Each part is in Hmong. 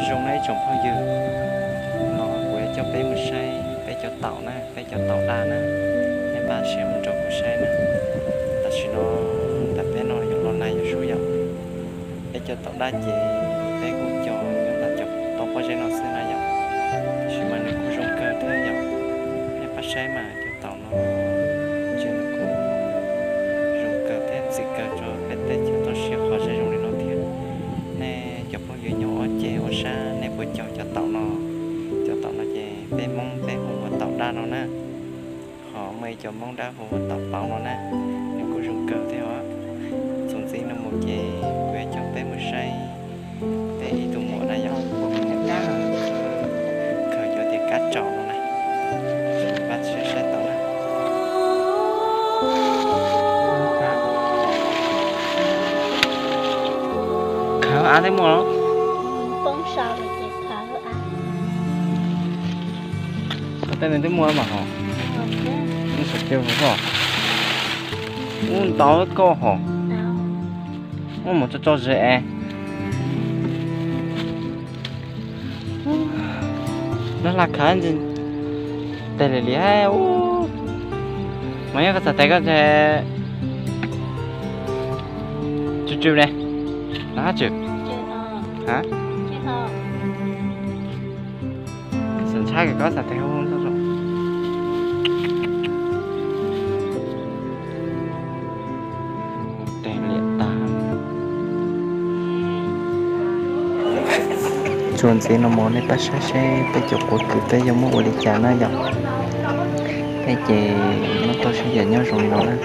Zoo na ib tsoom phooj ywg, no kuv yuav coj peb mus saib peb cov taum na, peb cov taum daj na. Nej pab siab mus nrog kuv saib na. Tam sim no ntawm peb no yog los nag yog sub yom. Peb cov taum daj ces peb kuj cog nyob ntawm cov tau pob zeb no xwb na yom. Tab sis mas nws kuj zoo kawg thiab yom. Nej pab saib mas cov taum no ces nws kuj zoo kawg thiab ntxim kawg rau peb teb chaws toj siab qhov zoo li no thiab. Nej cov phooj ywg nyob ob ceg ua sab nej puas cog cov taum no? Cov taum no ces peb Hmoob peb hu ua taum daj no na. Ho muaj ib cov Hmoob dawb hu ua taum pauv no na. Nws kuj zoo kawg thiab os. Txuas ntxiv no mus ces kuv yuav coj peb mus saib peb ib tug muam na yom, niam tab khaws cov tias kab tsaus no na. Pab saib saib tau na. Khaws av thiab muaj los? Tej no twb muaj mas hos. Ub, ntau koj hos. Ub, mus tso tso zes es. Nab hla khav tes li li ub. Mas nyob koj txhais tes koj ces tsw tsw ne, los hab tsw. Xam ntshai kawg koj txhais tes hauv ntau zoo. Tes liam tag. Txuas ntxiv no mus nej pab saib seb peb cov quav kws peb yuav muab ua li cas na yom. Peb ces muab tau sib yam nyob zoo li no na.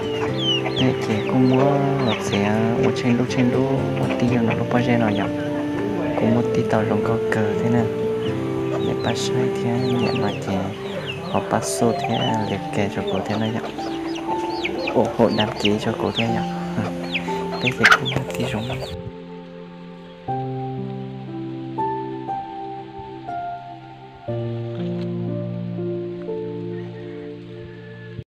Peb ces kuj muab los txiav ua tsheej dub tsheej dub muab tib zoo no lub pob zeb no yom. Kuj muab tib tau zoo nkauj kawg thiab na. Nej pab saib thiab nyiam no ces ho pab xub thiab like rau kuv thiab na yom. Ua hauv dab kiv rau kuv thiab yom. Peb ces kuj muab tib zoo no.